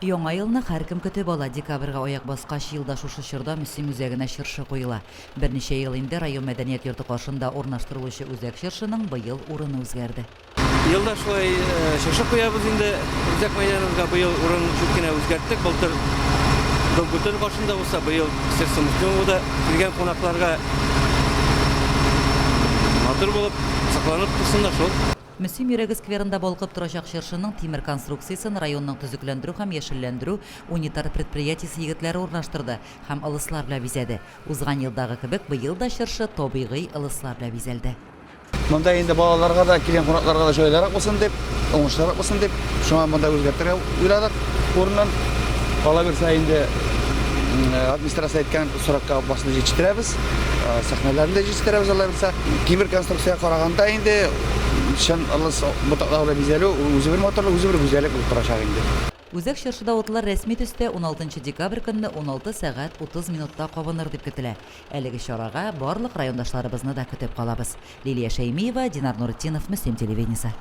Яңа елны һәркем көтеп ала. Декабрьгә аяк баскач, ел да шушы чорда Мөслим үзәгенә чыршы куела. Берничә ел инде район мәдәният йорты каршында урнаштырылучы үзәк чыршының быел урыны үзгәрде. Ел да шулай чыршы куябыз инде үзәк мәйданыбызга. Быел урын чүт кенә үзгәрттек. Былтыр Дом культуры каршында булса, быел Сердце Муслимова да килгән кунакларга матур булып, сокланып торсыннар шул. Мөслим йөрәге скверында балкып торачак чыршының тимер конструкциясен районның төзекләндерү һәм яшелләндерү унитар предприятиесе егетләре урнаштырды һәм ылыслар белән бизәде. Узган елдагы кебек, быел да чыршы табигый ылыслар белән бизәлде. Монда инде балаларга да, килгән кунакларга да җайлырак булсын дип, уңышлырак булсын дип, шуңа монда үзгәртергә уйладык урынын. Калабирса инде администрация әйткән срокка басып җитештерәбез. Сәхнәләрне дә җитештерәбез, Алла бирсә. Тимер конструкциягә караганда инде чын ылыс ботаклар белән бизәлү үзе бер матурлык, үзе бер гүзәллек булып торачак инде. Үзәк чыршыда утлар рәсми төстә уналтынчы декабрь көнне 16 сәгать 30 минутта кабыныр дип көтелә. Әлеге чарага барлык райондашларыбызны да көтеп калабыз. Лилия Шәймиева, Динар Нуретдинов, Мөслим телевидениесе.